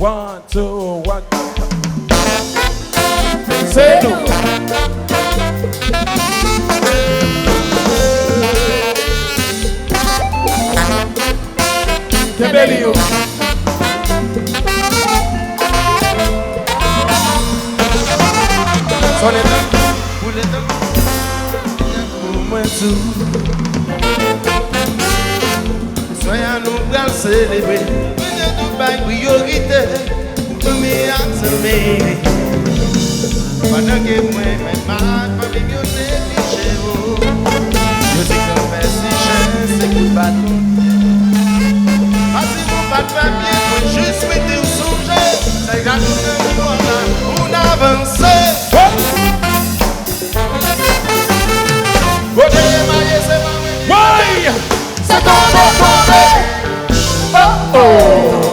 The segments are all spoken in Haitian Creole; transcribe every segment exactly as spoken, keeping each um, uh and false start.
One, two, one. Se nou. Kenbe li yo. Sonnen nan. Pou letan. Pou mwen tou. Aswè a nou pral selebre. Mwen gen tout bay priyorite. Pou fanmi ak zanmi. Pandan ke mwen menm ak fanmi m yo neglije w. Yo di granmèsi chen se kout baton. Pa di nou pa t fè byen, mwen jis mete w sonje. Sa y ka tounen nou an la, pou n avanse. Kote ye maye, se pa mwen ki Woy! Se tonbe, tonbe. Oh, oh.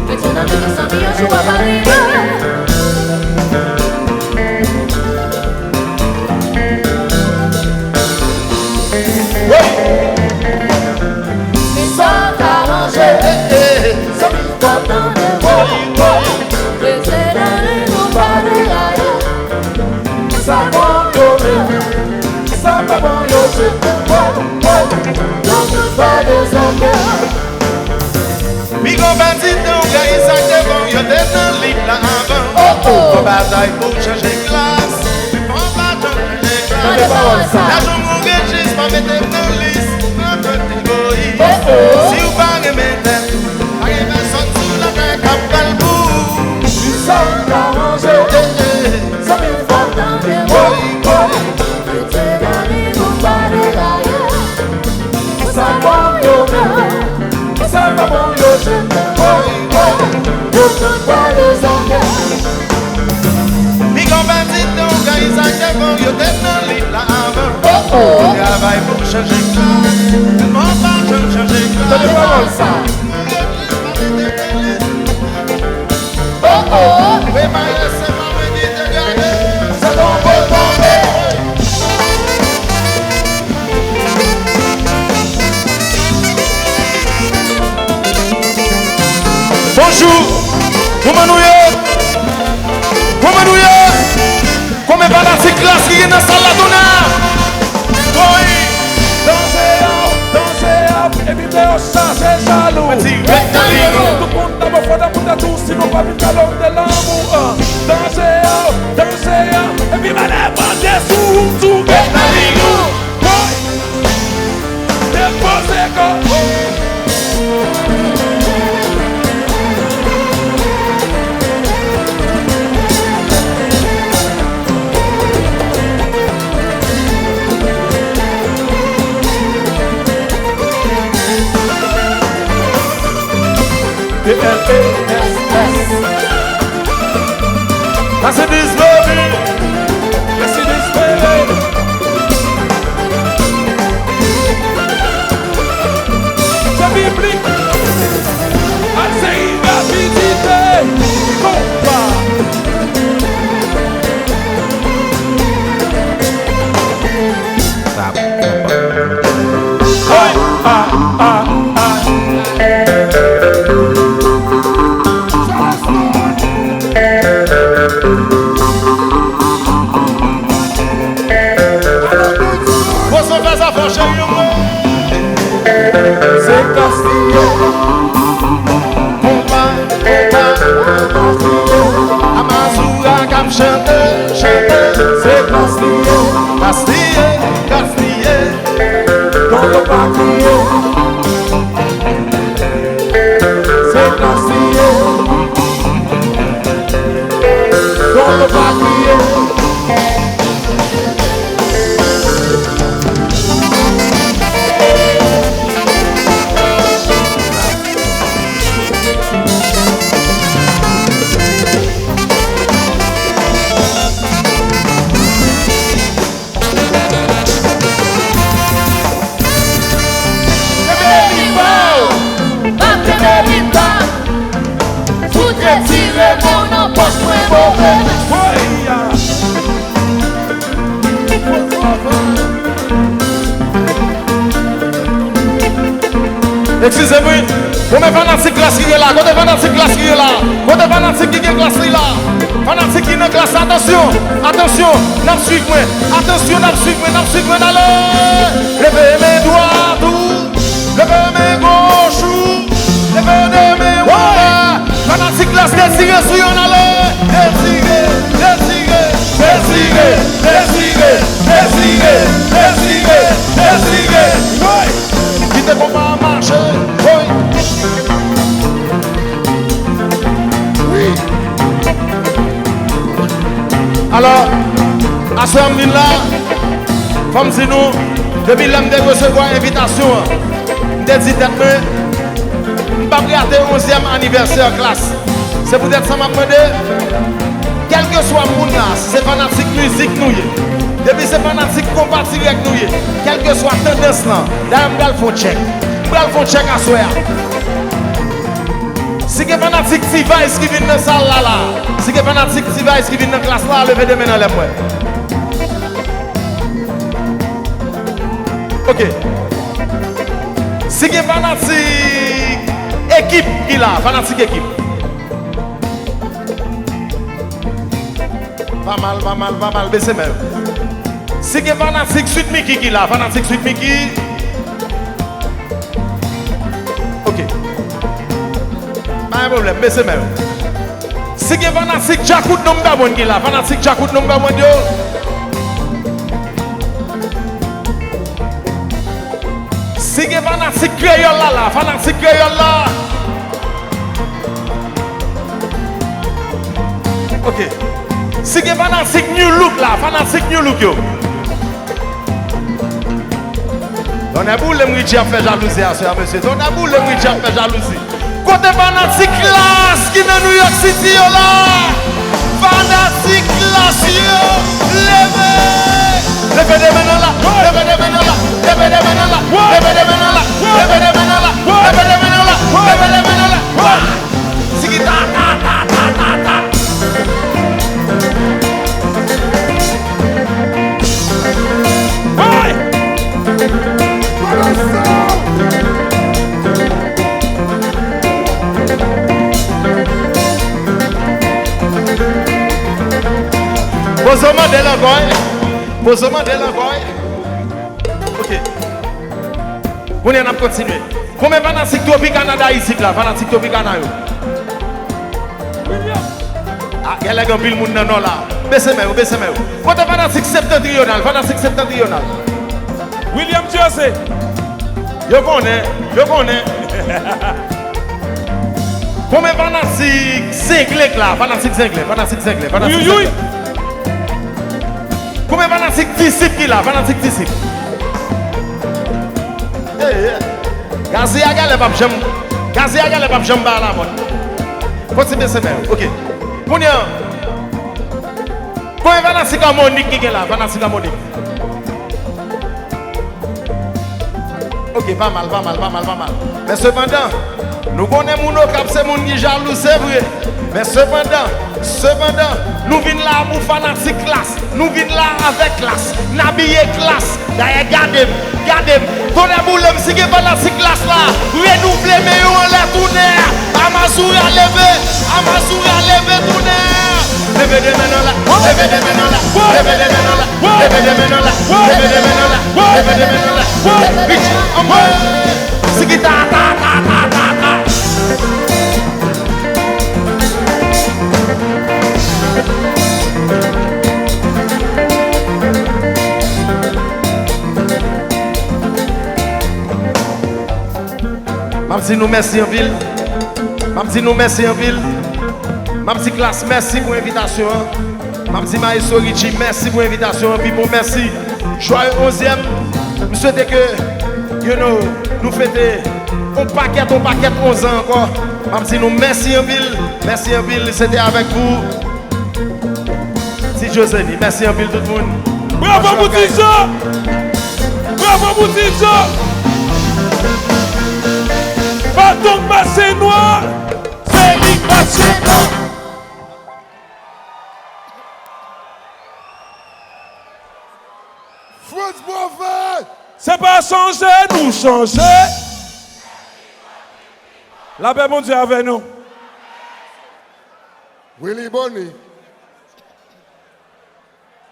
Mete nan men zanmi yo, jou a pa rive. Woy! Men sa w ka ranje, eh, eh. Zanmi, fò tande, woy, woy. Rete nan li, nou pa deraye. Sa bon yo men, sa pa bon yo jete, woy, woy. Yo tout pa dezòde. Piga w pa di non, gay sa k devan w yo te nan lit la avan. Oh, oh. Fò batay pou chanje klas. Fò batay chanje klas. Tande pawòl sa. Lajan w gen jis pa mete m nan lis nan kategori. Oh, oh. Si w pa renmen tèt ou, pa gen pèsòn sou latè k ap pral pou ou. Ki sa w ka ranje? Eh, eh. Zanmi, fò tande, woy, woy. Rete nan li, nou pa deraye. Sa bon yo men, sa pa bon yo jete. Woy, woy, yo tout pa dezòde. Piga w pa di non, gay sa k devan w yo te nan lit la avan. Oh, oh. Yo travay pou chanje klas. Tèlman w pa janm chanje klas. Tande pawòl sa. Oh, oh. Prepare se pa mwen ki te gade. Se tonbe, tonbe. Bonjou. Kòman nou ye? Kòman nou ye? Konbyen fanatik Klass ki gen nan sal la, tonnè? Woy! Danse a, danse a, epi deyò chaje jalou. Mwen di, ret nan liy nou. Tout moun ta bò fò ta pou ta tou, si nou pa vin gade w de lanmou, ah. Danse a, danse a, epi malè pran de sou ou tou, ret nan liy nou. Woy! Depoze kò. T L E S S. Mercedes, baby. Mercedes, baby. Se piblik. Ak seri rapidite. Konpa. Sa, konpa. Ay, ah, ah, ah. Bon, sa fè sa fò, cheri, mwen. Se Klass li ye. Konpa, konpa, Klass li ye. Amazura k ap chante, chante. Se Klass li ye. Klass li ye, Klass li ye. Tonton pa kriye. Se Klass li ye. Tonton pa kriye. Kenbe li ba w. Pa kenbe li ba m. Fout retire men w nan pòch mwen, move mesye. Woy, ah. Eskize m wi. Konbyen fanatik Klass ki gen la? Kote fanatik Klass ki gen la? Kote fanatik ki gen Klass li la? Fanatik ki nan Klass, atansyon! Atansyon! N ap swiv mwen! Atansyon, n ap swiv mwen, n ap swiv mwen, ale! Leve men dwat ou! Leve men goch ou! Leve de men ou anlè! Fanatik Klass, detire sou yo, n ale! Detire! Detire! Woy! Kite konpa a mache! Woy! Wi! Alò, aswè a m vin la, fò m di nou, depi lè m te resevwa envitasyon an, m te di tèt mwen, m p ap rate onzyèm anivèsè Klass. Se poutèt sa m ap mande, kèlkeswa moun la, si se fanatik mizik nou ye, depi se fanatik konpa dirèk nou ye, kèlkeswa tandans lan, dayè m pral fè yon tchèk. M pral fè yon tchèk aswè a. Si gen fanatik T-Vice ki vin nan sal la la, si gen fanatik T-Vice ki vin nan Klass la, leve de men n anlè m wè. Ok. Si gen fanatik Ekip ki la, fanatik Ekip. Pa mal, pa mal, pa mal, bese men yo. Si gen fanatik Sweet Micky ki la, fanatik Sweet Micky. Ok. Pa gen pwoblèm, bese men yo. Si gen fanatik Djakout Number One ki la, fanatik Djakout Number One yo. Si gen fanatik Kreyòl la la, fanatik Kreyòl la. Ok. Si gen fanatik Nu Look la, fanatik Nu Look yo. Tonnè boule m, Richie ap fè jalouzi aswè a, mesye. Tonnè boule m, Richie ap fè jalouzi. Kote fanatik Klass ki nan New York City yo la? Fanatik Klass yo, leve! Leve de men nan la, leve de men nan la, leve de men nan la, leve de men nan la, leve de men nan la, leve de men nan la, leve de men nan la. Tiki ta, ta, ta, ta, ta, ta. Woy! Pozo mande l ankò, wi. Pozo mande l ankò, wi. Ok. Kounye a n ap kontinye. Konbyen fanatik Tropicana da isit la? Fanatik Tropicana yo. Ah, genlè gen anpil moun nan Nò la. Bese men yo, bese men yo. Kote fanatik Septentrional? Fanatik Septentrional. William José. Yo konnen, yo konnen. Konbyen fanatik Zenglen k la? Fanatik Zenglen, fanatik Zenglen, fanatik Zenglen. Konbyen fanatik Disip ki la? Fanatik Disip. Hey, yeah. Gazzy a genlè p ap janm, Gazzy a genlè p ap janm ba lamòt. Kontinye, se mèt. Ok. Kounye a, konbyen fanatik Amonik ki gen la? Fanatik Amonik. Ok, pa mal, pa mal, pa mal, pa mal. Men sepandan, nou konnen moun Okap se moun ki jalou, se vre. Men sepandan, sepandan, nou vin la pou fanatik Klass. Nou vin la avèk Klass. N abiye Klass. Dayè, gade m, gade m. Tonnè boule m, si gen fanatik Klass la, renouvle men yo anlè, tonnè. Amazura leve, Amazura leve, tonnè. Leve de men nan la, leve de men nan la, leve de men nan la, leve de men nan la, leve de men nan la, leve de men nan la. Vit, anmwe. Siki ta, ta, ta, ta, ta, ta. M ap di nou mèsi anpil. M ap di nou mèsi anpil. M ap di Klass mèsi pou envitasyon an. M ap di Maestro Richie mèsi pou envitasyon an. Pipo mèsi. Joyeux onzième. M swete ke, you know, nou fete on pakèt, on pakèt onz an ankò. M ap di nou mèsi anpil. Mèsi anpil. Se te avèk vou, Ti Joseni. Mèsi anpil tout moun. Bravo pou Ti Jo! Bravo pou Ti Jo! Baton k pase nwa, se li k pase nwa. Frantz Bove! Se pa sonje nou chanje. Lapè Bondye avè nou. Willy Bonny.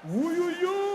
Wouyouyo.